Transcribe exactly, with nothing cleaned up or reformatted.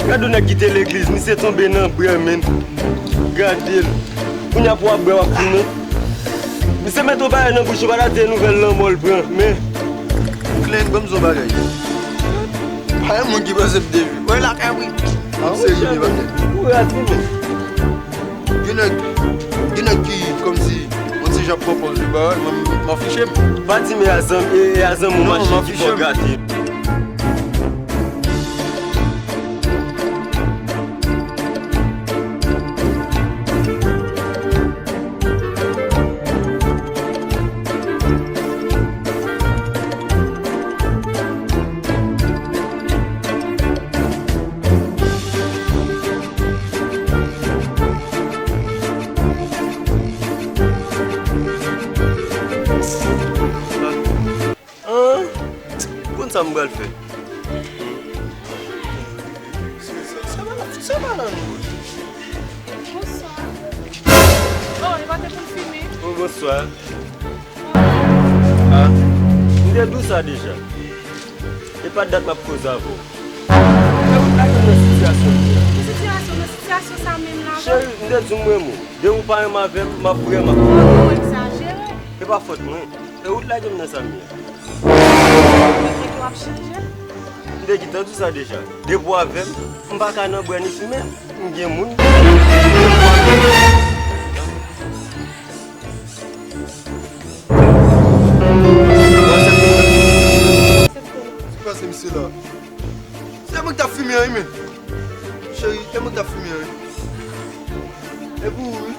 Gade yon nèg kite legliz, misye tonbe nan brè, men. Gade l. Kounye a pou w ap bwè, w ap fimen. Misye met yon bagay nan bouch ou, pa ta di nouvèl lanmò l pran, men. Klent, ban m di w yon bagay. Pa gen moun ki panse m te vi. Wè lakay wi. M serye, men bagay. Ou rate, men. Gen nèg, gen nèg ki kòmsi yon ti jan pran pòz li ba, mwen, m afiche m. Pa di m e a zanm, e, e a zanmi w mache ki fè w gate. An, konn sa m pral fè. Se, se, se pa, se pa la nou. Bonswa. Oh, e pa te pou l fini? Oh, bonswa. Ah, m te di w sa deja. E pa dat m ap koze avè w. E ou t lage m nan sitiyasyon m ye a. Ki sitiyasyon? Nan sitiyasyon sa menm la? Cheri, m te di w m renmen w. Depi w pa renmen avè m, m ap renmen avè w. Ou egzajere. E pa fòt mwen. E ou t lage m nan sa m ye a. Mwen kwè ke w ap chanje. M te gentan di w sa deja. Depi w avè m, m pa ka nan bwè ni fimen. M gen moun. Sa k pase misye la? Se mwen ki t ap fimen an wi, men. Cheri, e mwen ki t ap fimen an wi. E pou ou wi.